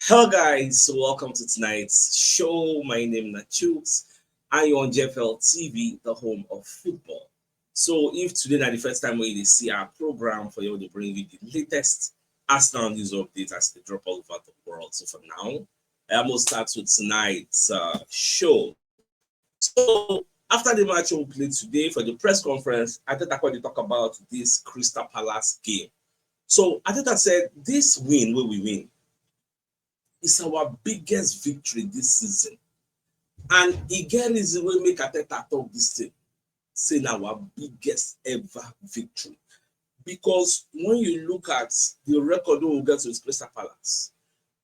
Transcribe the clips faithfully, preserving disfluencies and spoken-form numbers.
Hello, guys. Welcome to tonight's show. My name is Nachooks. I on J F L T V, the home of football. So, if today na the first time wey you dey see our program, for you to bring you the latest Arsenal news updates as they drop all over the world. So, for now, I am going to start with tonight's uh, show. So, after the match we played today for the press conference, Arteta come dey talk about this Crystal Palace game. So, Arteta said this win wey we win is our biggest victory this season. And e get reason wey make Arteta talk this thing, say na our biggest ever victory. Because when you look at the record wey we get with Crystal Palace,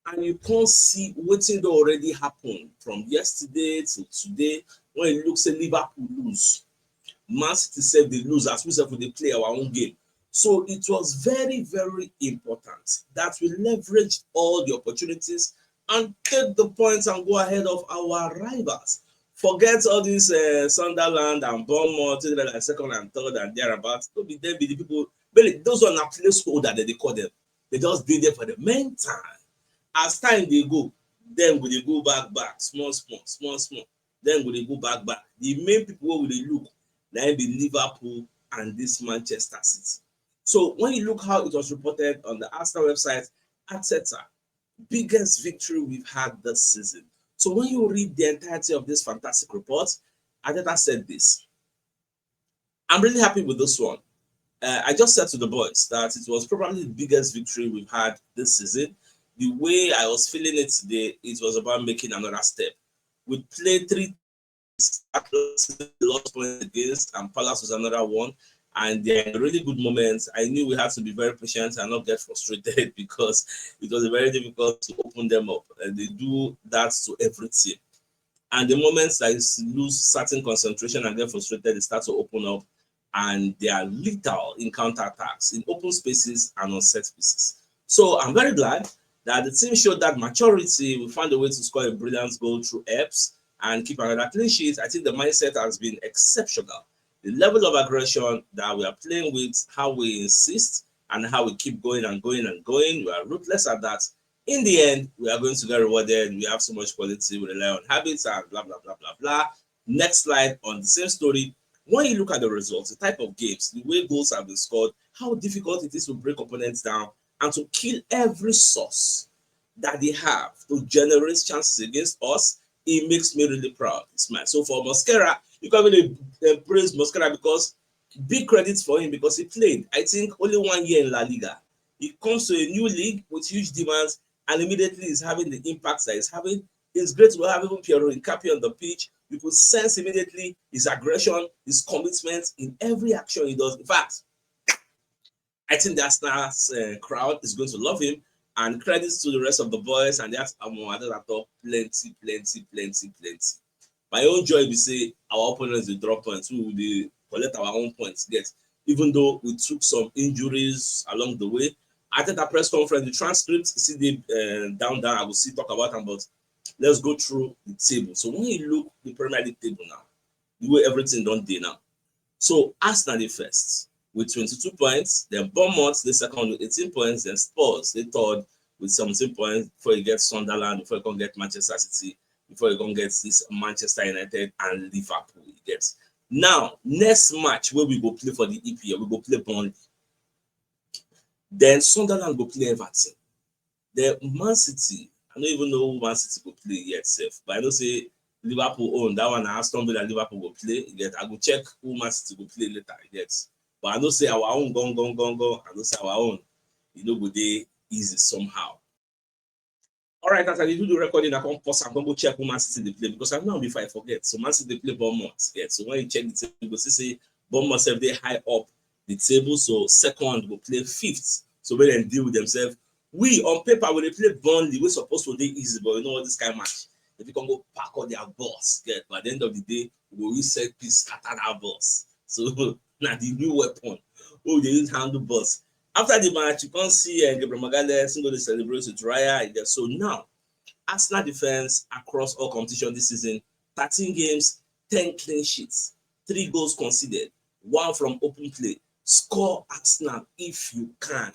and you come see wetin don already happen from yesterday till today, when you look say Liverpool lose, Man City sef dey lose as we sef dey play our own game. So it was very, very important that we leveraged all the opportunities and take the points and go ahead of our rivals. Forget all these uh, Sunderland and Bournemouth, things like second and third and thereabouts. No be them be the people. But those are not placeholder that they call them. They just dey there for the main time. As time dey go, dem go dey go back, back, small, small, small, small. Dem go dey go back, back. The main people wey we dey look, na im be Liverpool and this Manchester City. So when you look how it was reported on the Arsenal website, Arteta, biggest victory we've had this season. So when you read the entirety of this fantastic report, Arteta said this. I'm really happy with this one. Uh, I just said to the boys that it was probably the biggest victory we've had this season. The way I was feeling it today, it was about making another step. We played three lost points against, and Palace was another one. And they're in really good moments. I knew we had to be very patient and not get frustrated because it was very difficult to open them up. And they do that to every team. And the moments that you lose certain concentration and get frustrated, they start to open up, and they are lethal in counterattacks, in open spaces and on set pieces. So I'm very glad that the team showed that maturity. We found a way to score a brilliant goal through Epps and keep another clean sheet. I think the mindset has been exceptional. The level of aggression that we are playing with, how we insist and how we keep going and going and going, we are ruthless at that. In the end, we are going to get rewarded. We have so much quality, we rely on habits and blah, blah, blah, blah, blah. Next slide on the same story. When you look at the results, the type of games, the way goals have been scored, how difficult it is to break opponents down and to kill every source that they have to generate chances against us, it makes me really proud. It's mine. So for Mosquera, you can really uh, praise Mosquera because big credits for him because he played, I think, only one year in La Liga. He comes to a new league with huge demands, and immediately he's having the impact that he's having. It's great to have even Piero Hincapié on the pitch. You could sense immediately his aggression, his commitment in every action he does. In fact, I think the Arsenal uh, crowd is going to love him. And credits to the rest of the boys and that Amo Adelato, plenty, plenty, plenty, plenty. My own joy be say our opponents dey drop points, we will dey collect our own points get, even though we took some injuries along the way. Arteta press conference, the transcript, you see the uh, down down, I will still talk about am, but let's go through the table. So when you look the Premier League table now, the way everything don dey now. So Arsenal dey first with twenty-two points, then Bournemouth dey second with eighteen points, then Spurs dey third with seventeen points before you get Sunderland, before you come get Manchester City, before you come get this Manchester United and Liverpool. You get now next match wey we go play for the E P L, we go play Burnley. Then Sunderland go play Everton. Then Man City, I no even know who Man City go play yet sef, but I know say Liverpool own that one na Aston Villa Liverpool go play. You get, I go check who Man City go play later. You get, but I know say our own gone gone gone gone. I know say our own, e no go dey easy somehow. All right, as I dey do the recording, I come pause and come go check who Man City dey play because I know before I forget. So Man City dey play Bournemouth. Yeah. So when you check the table, you go see say Bournemouth sef dey high up the table. So second go play fifth. So when dem deal with themselves, we on paper we dey play Burnley, we supposed to dey easy, but you know what this kind of match. If you can go pack all their balls, get, but at the end of the day, we go use set piece scatter that balls. So now the new weapon. Oh, they use handle balls. After the match, you can't see uh, Gabriel Magalhaes go to celebrate with Raya. So now, Arsenal defense across all competition this season, thirteen games, ten clean sheets, three goals conceded, one from open play. Score Arsenal if you can.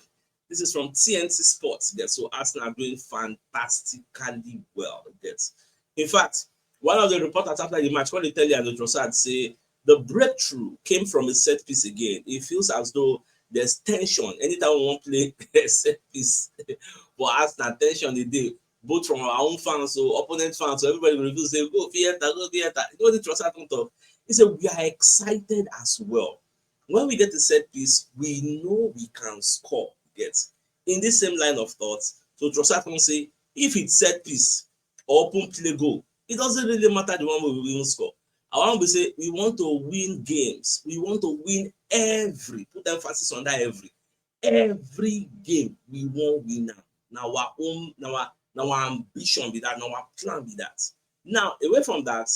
This is from T N T Sports. Yes, so Arsenal are doing fantastically well. Yes. In fact, one of the reporters after the match called the telly and Trossard say the breakthrough came from a set piece again. It feels as though there's tension anytime we want play a set piece for Arsenal. Tension the day both from our own fans, so opponent fans, so everybody will reveal say go Fiesta, go Fiesta. You know the Trossard come talk. He said we are excited as well. When we get a set piece, we know we can score. Yes. In this same line of thoughts, so Trossard come say if it's set piece or open play goal, it doesn't really matter the one we will score. I want to say we want to win games. We want to win every, put emphasis on that every. Every game we won't win now. Now our own, now our, now our ambition be that, now our plan be that. Now, away from that,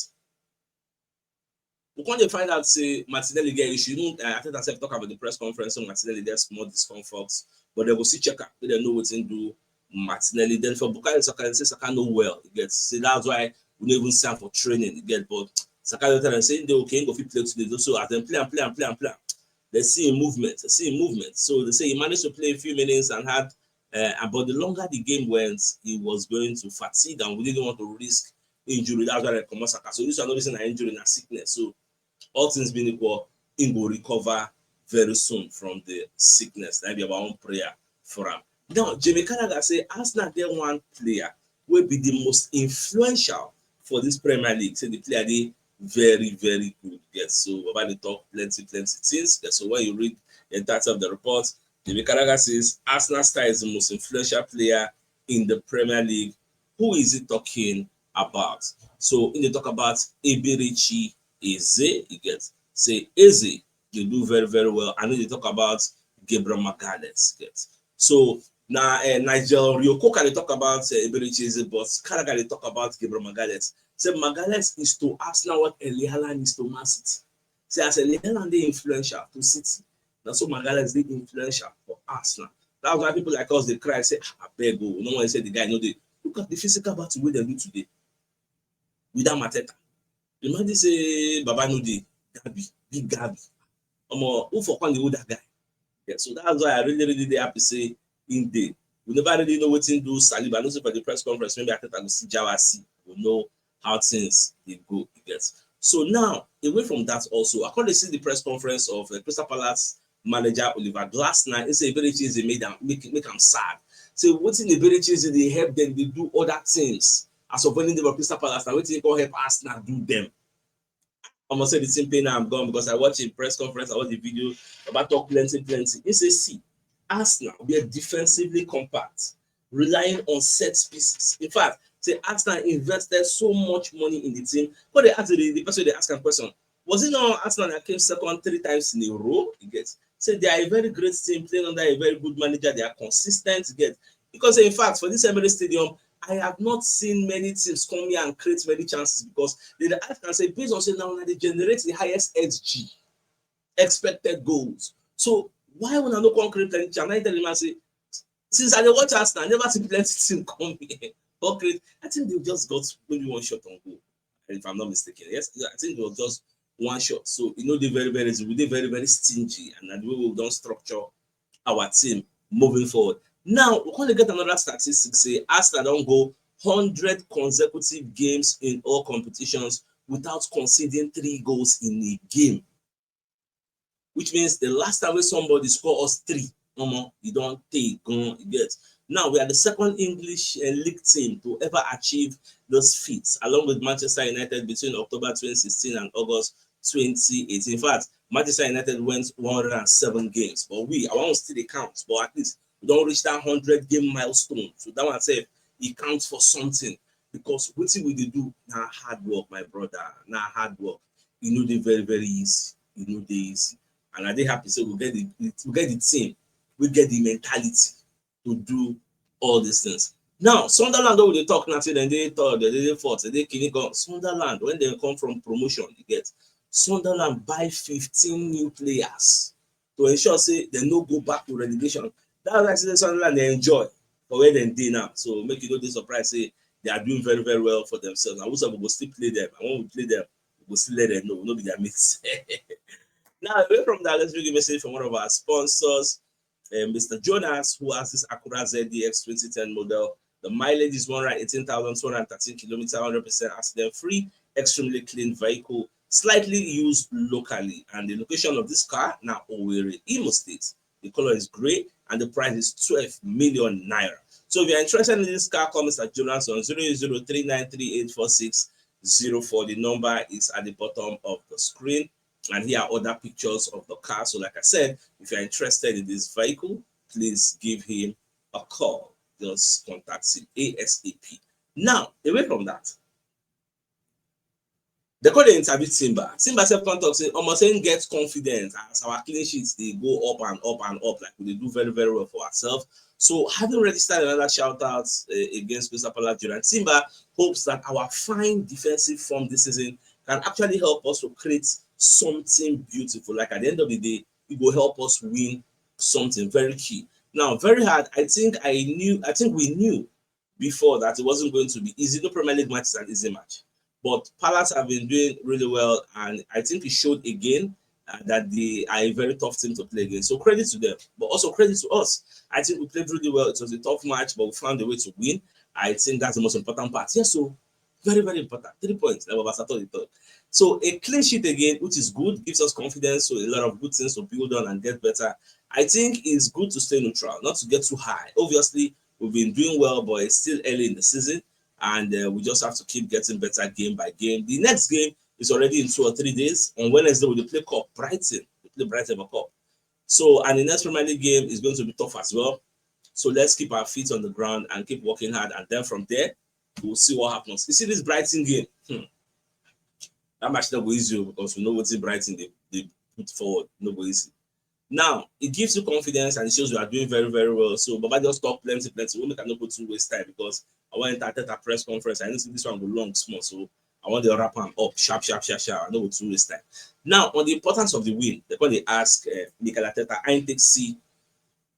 we come dey find out say Martinelli get issue. Even uh, Arteta sef talk about the press conference, so Martinelli get small discomfort, but they go see check up. They know wetin do Martinelli. Then for Bukayo Saka, they say Saka no well. You get say that's why we no even sign for training. You get but Saka don tell them say they okay, go fit play today. So as they play and play and play and play, they see him movement, they see him movement. So they say he managed to play a few minutes and had, uh, but the longer the game went, he was going to fatigue, and we didn't want to risk injury. That's why they come Saka. So this one, no reason an injury and sickness. So all things being equal, he will recover very soon from the sickness. That be our own prayer for him. Now, Jimmy Carragher say Arsenal get one player will be the most influential for this Premier League. Say the player they very, very good. Yes, so about the talk plenty, plenty things. Yes, so when you read the entirety of the report, Jimmy Carragher says Arsenal star is the most influential player in the Premier League. Who is he talking about? So in the talk about Eberechi Eze, you get say Eze, they do very, very well. And then they talk about Gabriel Magalhaes, you get. So now uh, Nigel Reo-Coker they talk about uh, Eberechi Eze, but Carragher they talk about Gabriel Magalhaes. Say Magalhaes is to Arsenal what Erling Haaland is to Man City. Say as Erling Haaland they influential to City, now so Magalhaes they influential for Arsenal. That's why people like us they cry say, "Ah, I beg, oh, no one say the guy no dey." Look at the physical battle wey dem do today with that Mateta. Imagine say Baba no dey, Gabi, big Gabi. Omo, who for come dey hold that guy? Yeah, so that's why I really, really dey happy say in day. We never really know wetin do Saliba. I know say for the press conference, maybe Arteta go see Jawasi. We know how things they go. You get. So now, away from that also, I come dey see the press conference of uh, Crystal Palace manager Oliver Glasner. He say Eberechi Eze made am make make am sad. Say wetin Eberechi Eze dey help them dey do other things as of when they were Crystal Palace. Now wetin he come help Arsenal do them. Almost say the same thing now I'm gone because I watch a press conference, I watch the video about talk plenty, plenty. He say, see, Arsenal we are defensively compact, relying on set pieces. In fact, say Arsenal invested so much money in the team. But they asked the, the person they ask a question. Was it not Arsenal that came second three times in a row? You get. Say they are a very great team playing under a very good manager. They are consistent. You get. Because in fact, for this Emirates Stadium, I have not seen many teams come here and create many chances because they ask and say based on say now they generate the highest X G, expected goals. So why would I not come create any chance? I tell him I say since I dey watch Arsenal, I never see plenty team come here. But create, I think they just got maybe one shot on goal, if I'm not mistaken. Yes, I think it was just one shot. So you know they very, very easy. We dey very, very stingy, and na the way we don't structure our team moving forward. Now we gonna get another statistic. Say Arsenal don't go hundred consecutive games in all competitions without conceding three goals in a game. Which means the last time we somebody score us three, omo, you don't take gone yet. Now we are the second English uh, league team to ever achieve this feat, along with Manchester United between October twenty sixteen and August twenty eighteen. In fact, Manchester United went one hundred and seven games, but we, I want to still count, but at least we don't reach that hundred game milestone. So that one said it counts for something because what we dey do now hard work, my brother, now hard work. You know they very, very easy. You know they easy. And I dey happy say we get the we get the team, we get the mentality to do all these things. Now, Sunderland don't they talk nothing and they thought that they fought, they kini come. Sunderland, when they come from promotion, you get Sunderland buy fifteen new players to ensure say they no go back to relegation. That's why I say Sunderland they enjoy for where they dey now. So make you know this surprise say they are doing very, very well for themselves. And we go still play them. And when we play them, we go still let them know. No be their mates. Now, away from that, let's read a message from one of our sponsors. uh, Mister Jonas, who has this Acura Z D X twenty ten model. The mileage is one hundred eighteen thousand two hundred thirteen kilometer, one hundred percent accident free, extremely clean vehicle, slightly used locally. And the location of this car now Owerri, Imo State. The color is gray and the price is twelve million naira. So if you're interested in this car, call Mister Jonas on zero zero three nine three eight four six zero four. The number is at the bottom of the screen. And here are other pictures of the car. So like I said, if you're interested in this vehicle, please give him a call. Just contact him ASAP. Now, away from that, they call the interview Timber. Timber self come talk say, almost saying get confidence as our clean sheets they go up and up and up, like we do very, very well for ourselves. So having registered another shout out uh, against Crystal Palace, Timber hopes that our fine defensive form this season can actually help us to create something beautiful. Like at the end of the day, it will help us win something very key. Now, very hard. I think I knew, I think we knew before that it wasn't going to be easy. No Premier League match is an easy match. But Palace have been doing really well, and I think it showed again uh, that they are a very tough team to play against. So credit to them, but also credit to us. I think we played really well. It was a tough match, but we found a way to win. I think that's the most important part. Yes, so very, very important. Three points, like Baba Sato the third. So a clean sheet again, which is good, gives us confidence. So a lot of good things to build on and get better. I think it's good to stay neutral, not to get too high. Obviously, we've been doing well, but it's still early in the season, and uh, we just have to keep getting better game by game. The next game is already in two or three days. On Wednesday, we play Cup Brighton. We play Brighton for Cup. So, and the next Premier League game is going to be tough as well. So let's keep our feet on the ground and keep working hard. And then from there, we'll see what happens. You see this Brighton game. Hmm. That match not go easy because we know what's in Brighton they, they put forward. No go easy. Now, it gives you confidence and it shows you are doing very, very well. So Baba just talk plenty, plenty. We'll make I no go too waste time because I want to at a press conference. I know this one go long small. So I want to wrap am up sharp, sharp, sharp, sharp. I no go too waste time. Now, on the importance of the win, they call they ask uh, Mikel Arteta, I take see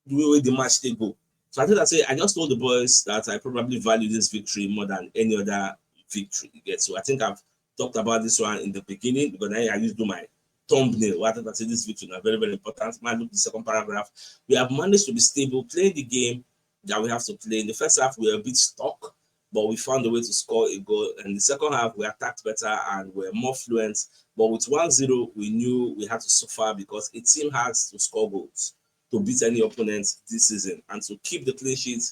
the way the match they go. So I think I say I just told the boys that I probably value this victory more than any other victory you get. So I think I've talked about this one in the beginning because I, I used to do my thumbnail. What I say this victory is very, very important. Man, look the second paragraph. We have managed to be stable, playing the game that we have to play. In the first half, we were a bit stuck, but we found a way to score a goal. And the second half, we attacked better and were more fluent. But with one zero, we knew we had to suffer because a team has to score goals to beat any opponent this season and to keep the clean sheet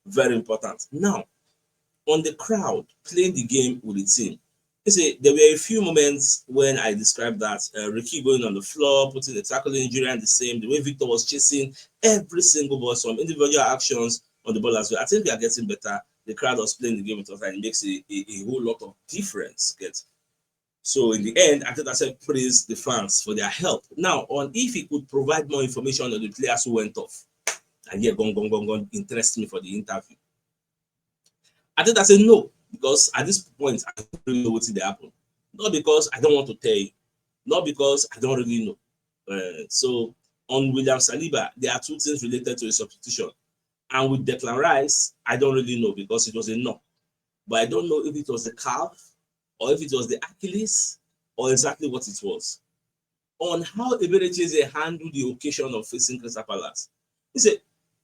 very important. Now, on the crowd playing the game with the team, you see, there were a few moments when I described that uh, Ricky going on the floor, putting the tackle injury and the same, the way Victor was chasing every single ball, some individual actions on the ball as well. I think we are getting better. The crowd was playing the game with us, and it makes a, a, a whole lot of difference. Get so in the end, I think I said praise the fans for their help. Now, on if he could provide more information on the players who went off, and yeah, gone, gone, gone, gone, interest me for the interview. I think I said no because at this point I don't really know what did happen. Not because I don't want to tell you, not because I don't really know. Uh, so on William Saliba, there are two things related to the substitution. And with Declan Rice, I don't really know because it was a knock. But I don't know if it was the calf or if it was the Achilles or exactly what it was. On how Eberechi Eze handled the occasion of facing Crystal Palace, he said,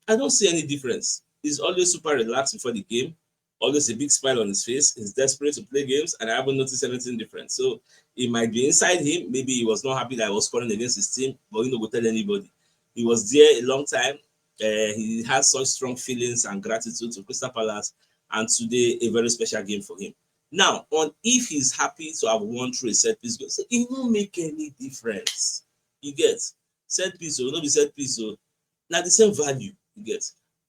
I don't see any difference. He's always super relaxed before the game, always a big smile on his face. He's desperate to play games, and I haven't noticed anything different. So it might be inside him. Maybe he was not happy that I was scoring against his team, but he no go tell anybody. He was there a long time. Uh, he has such strong feelings and gratitude to Crystal Palace, and today a very special game for him. Now, on if he's happy to have won through a set piece goal, so it won't make any difference. You get set piece, so no be set piece, so now the same value you get.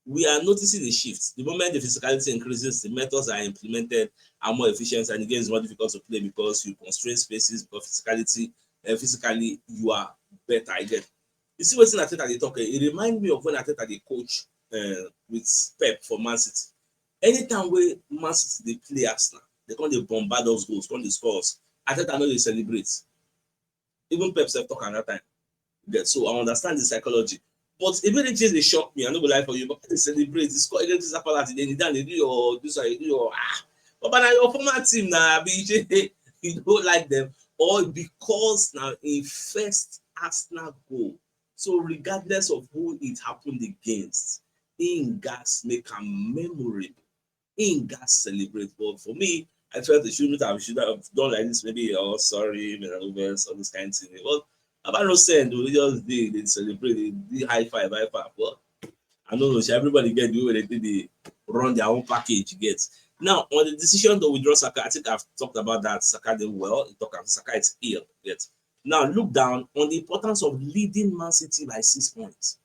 We are noticing a shift. The moment the physicality increases, the methods are implemented are more efficient, and the game is more difficult to play because you constrain spaces, because physicality, uh, physically you are better. I get. You see what's in Ateta they talk. It reminds me of when Ateta they coach uh, with Pep for Man City. Anytime we Man City they play Arsenal, they come they bombard those goals, come they scores. Ateta know they celebrate. Even Pep self talk another time. Yeah, so I understand the psychology. But if any change they shock me, I no go lie for you. But they celebrate, they score against Zapala, they need they do your this, I do your ah. But now your former team now, B J, you don't like them, or because now in first Arsenal goal, So regardless of who it happened against, im gatz make am memorable. Im gatz celebrate. But for me, I felt they shouldn't have, should have done like this. Maybe, "Oh, sorry, man, all this kind of thing." Well, about no send, we just dey, dey celebrate, dey, dey high five, high five. Well, I don't know, shey everybody get the way they did the run their own package, you get. Now, on the decision to withdraw Saka, I think I've talked about that. Saka did well. He talked about Saka is ill, you get. Now, look down on the importance of leading Man City by six points.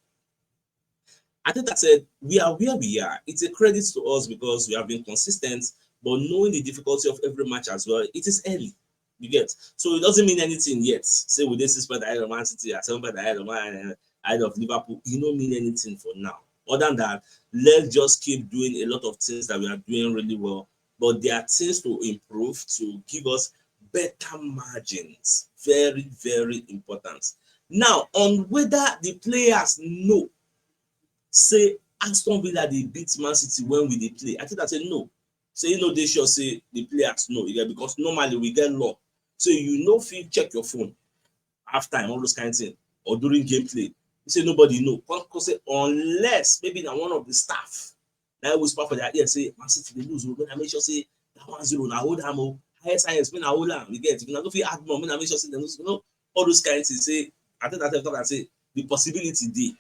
Arteta said, "We are where we are. It's a credit to us because we have been consistent, but knowing the difficulty of every match as well, it is early." You get? So it doesn't mean anything yet. Say we dey six points ahead of Man City, at seven points ahead of Man, ahead of Liverpool, it no mean anything for now. Other than that, let's just keep doing a lot of things that we are doing really well. But there are things to improve to give us better margins. Very, very important. Now, on whether the players know say Aston Villa dey beat Man City when we dey play, I think I say no. Say you know they sure say the players know, you get, because normally we get law. So you no fit check your phone half time, all those kind of thing, or during gameplay. You say nobody know. Come, come say unless maybe na one of the staff na whisper for their ear say, "Man City dey lose o, make I make sure say that one zero na hold am o. Highest, highest, make I hold am." You get? If una no fit add more, make I make sure say dem no, you know, all those kind of things. Say, I think I talk and say the possibility dey.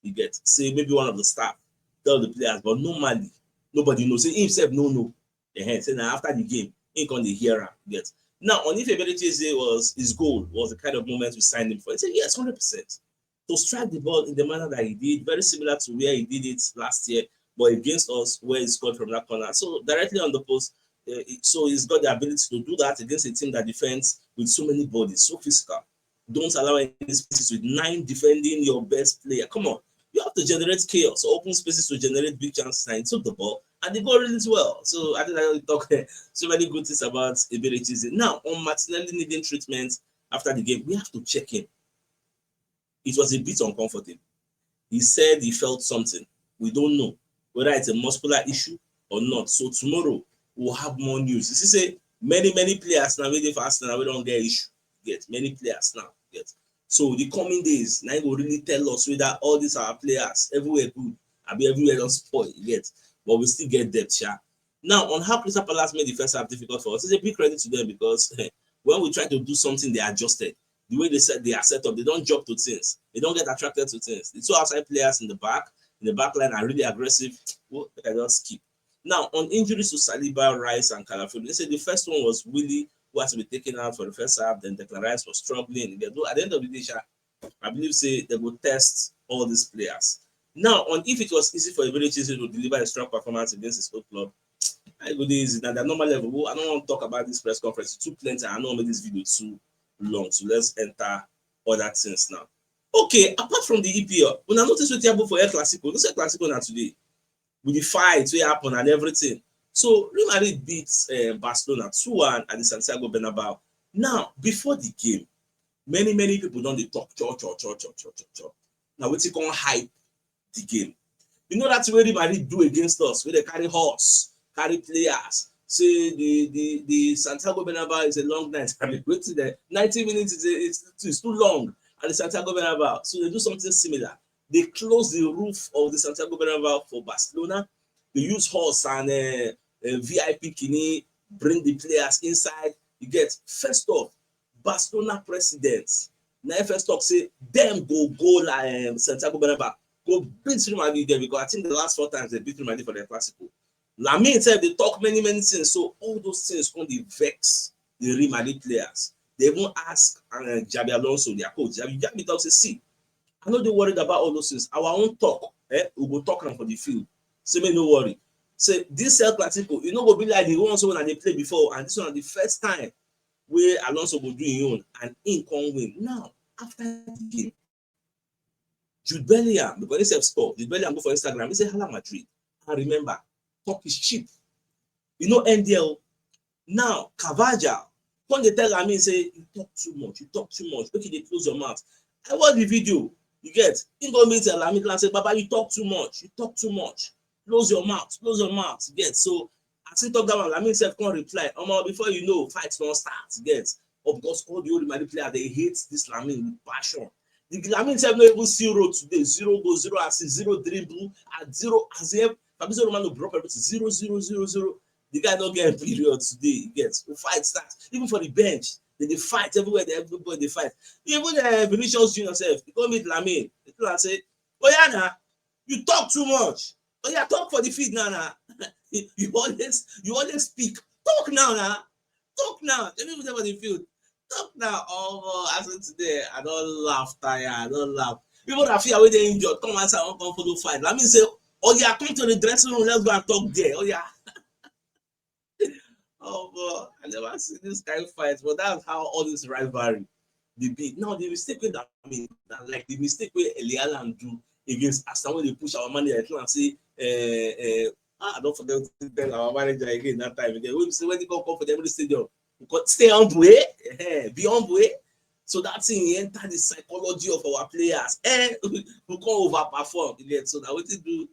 You get? Say maybe one of the staff tell the players, but normally, nobody know. Say himself no know. Ehen, say na after the game, he come dey hear am, you get. Now, on if Eberechi Eze was, his goal was the kind of moment we signed him for, he said, "Yes, hundred percent." To strike the ball in the manner that he did, very similar to where he did it last year, but against us, where he scored from that corner. So directly on the post, uh, so he's got the ability to do that against a team that defends with so many bodies, so physical. Don't allow any spaces with nine defending your best player. Come on, you have to generate chaos, open spaces to generate big chances, and he took the ball and he got really well. So I think I talk so many good things about Eberechi Eze. Now, on Martinelli needing treatment after the game, we have to check him. It was a bit uncomfortable. He said he felt something. We don't know whether it's a muscular issue or not. So tomorrow we'll have more news. You see, say many, many players now waiting for Arsenal, we don't get issue. Get many players now. Get. So the coming days, now you go really tell us whether all these our players everywhere good, I be everywhere don't spoil. Get, but we still get depth, sha. Now, on how Crystal Palace made the first half difficult for us, it's a big credit to them because when we try to do something, they adjusted. The way they set, they are set up, they don't jump to things. They don't get attracted to things. The two outside players in the back, in the back line are really aggressive. Well, I just skip. Now, on injuries to Saliba, Rice, and Kalafiori, they say the first one was Willy, who had to be taken out for the first half. Then Declan Rice was struggling. At the end of the day, sha, I believe say they go test all these players. Now, on if it was easy for Eberechi Eze to deliver a strong performance against his old club, I go dey easy. Now, the normal level, I don't want to talk about this press conference. It's too plenty. I know I made this video too long. So let's enter other things now. Okay, apart from the E P L, una notice wetin happen for El Clasico. This El Clasico na today. With the fight wey happen and everything. So Real Madrid beat uh, Barcelona two one at the Santiago Bernabeu. Now, before the game, many, many people don dey talk, cho, cho, cho, cho, cho, cho, cho. Now, wetin come hype the game? You know that wey Real Madrid do against us, wey they carry horse, carry players. Say the, the, the Santiago Bernabeu is a long night. I mean, wetin the ninety minutes is, a, it's, it's too long at the Santiago Bernabeu. So they do something similar. They close the roof of the Santiago Bernabeu for Barcelona. They use horse and uh, uh, V I P kini, bring the players inside. You get, first off, Barcelona president na first talk say dem go go like um, Santiago Bernabeu, go beat Real Madrid there, because I think the last four times they beat Real Madrid for the Clasico. Lamine said they talk many, many things. So all those things come dey vex the Real Madrid players. They even ask uh, Xabi Alonso, their coach. Xabi, Xabi talk say, "See, I no dey worried about all those things. Our own talk, eh, we go talk am for the field. Say make no worry." Say this El Clasico, e no go be like the ones wey una dey play before, and this one na the first time wey Alonso go do im own and im come win. Now, after the game, Jude Bellingham, because he sef score, Jude Bellingham go for Instagram, he say, "Hala Madrid, and remember, talk is cheap." E no end there o. Now, Carvajal come dey tell Lamine say, "You talk too much, you talk too much, make you dey close your mouth." I watch the video, you get, he go meet Lamine and say, "Baba, you talk too much, you talk too much. Close your mouth, close your mouth." You get, so as he talk that one, Lamine sef come reply, "Omo, before you know, fight don start." You get, of course, all the old Madrid players, they hate this Lamine with passion. The Lamine sef no even see road today. Zero goal, zero assist, zero dribble, and zero as if Fabrizio Romano drop everything. Zero, zero, zero, zero. The guy no get period today. He gets fight start. Even for the bench, they dey fight everywhere. They, everybody dey fight. Even uh, Vinicius Junior sef, he come meet Lamine. He tell am say, "Oh yeah, na you talk too much. Oh yeah, talk for the field now, na. you always, you always speak. Talk now, na. Talk now. Tell me whatever the field. Talk now." Oh, as of today, I don't laugh, tire. I don't laugh. People that feel wey dey injured, come outside, won't come follow fight. Let me say, "Oh yeah, come to the dressing room. Let's go and talk there." Oh yeah. Oh boy, I never see this kind of fight, but that's how all this rivalry dey be. Now the mistake wey that, I mean, na like the mistake wey Erling Haaland do against Arsenal when they push our manager and say, eh, eh, ah, I don't forget to tell our manager again that time again. We say when they come come for the Emirates Stadium, we go, "Stay humble, eh? Eh, be humble, eh?" So that thing, he enter the psychology of our players. Eh, we come overperform again. So that wetin do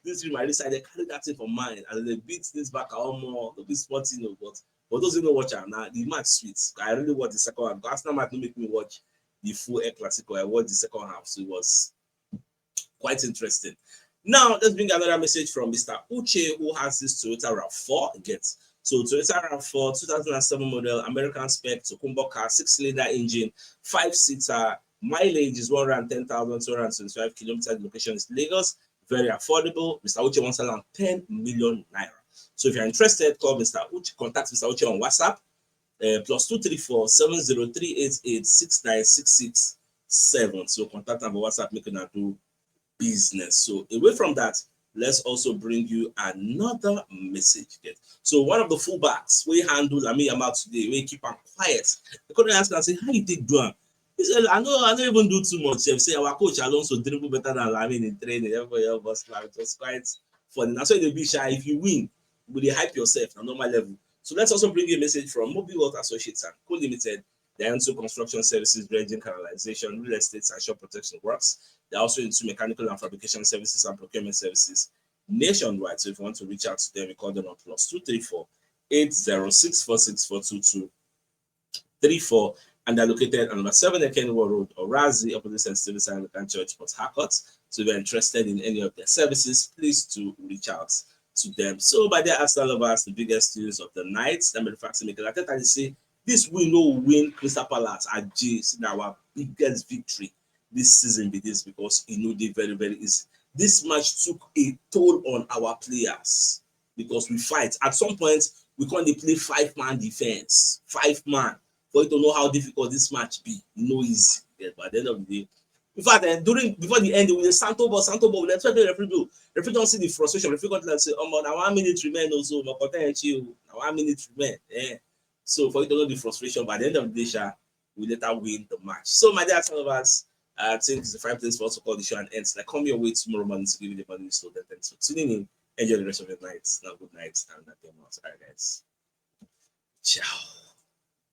this Real Madrid side, they carry that thing for mind and they beat this back omo, no be small thing o. But for those who no watch am now, the match sweet. I really watch the second half. Arsenal match no make me watch the full El Clasico. I watched the second half, so it was quite interesting. Now, let's bring another message from Mister Uche, who has this Toyota rav four. Get, so Toyota rav four, two thousand and seven model, American spec, Tokumbo car, six-cylinder engine, five-seater, mileage is one hundred ten thousand two hundred twenty-five kilometers. Location is Lagos. Very affordable. Mister Uche wants around ten million naira. So if you're interested, call Mister Uche, contact Mister Uche on WhatsApp, uh, plus two three four seven zero three eight eight six nine six six seven. So contact am for WhatsApp, make una do business. So away from that, let's also bring you another message. Get, so one of the fullbacks wey handle Lamine Yamal today, wey keep am quiet, they come ask am say, "How you take do am?" He said, "I no, I no even do too much. Sef say our coach Alonso dribble better than Lamine in training." Everybody help us laugh. It was quite funny. Na so e dey be sha. If you win, you go dey hype yourself na normal level. So let's also bring you a message from Mobi World Associates and Co Limited. They're into construction services, dredging, canalization, real estate, and shore protection works. They're also into mechanical and fabrication services and procurement services nationwide. So if you want to reach out to them, you call them on plus two three four eight zero six four six four two two three four, and they're located on number seven Ekenwo Road, Orazi, opposite Saint Stephen's Anglican Church, Port Harcourt. So if you're interested in any of their services, please do reach out to them. So, my dear Arsenal lovers, the biggest news of the night, I mean, fact, Mikel Arteta dey say this win no win Crystal Palace at G, na our biggest victory this season be this, because e no dey very, very easy. This match took a toll on our players because we fight. At some point, we come dey play five-man defense, five-man, for you to know how difficult this match be. E no easy. Yeah, but at the end of the day, in fact, eh, during, before the end, we dey santo ball, santo ball. We dey expect the referee blow. Referee don see the frustration. Referee come tell am say, "Omo, na one minute remain o, so, Mokote Echi o, na one minute remain." Eh. So for you to know the frustration, by the end of the day, sha, we later win the match. So, my dear Arsenal lovers, I think it's a fine place for us to call the show and end. I come your way tomorrow morning to give you the morning news. So then, thanks for tuning in. Enjoy the rest of your night. Now, good night and nothing else. All right, guys. Ciao.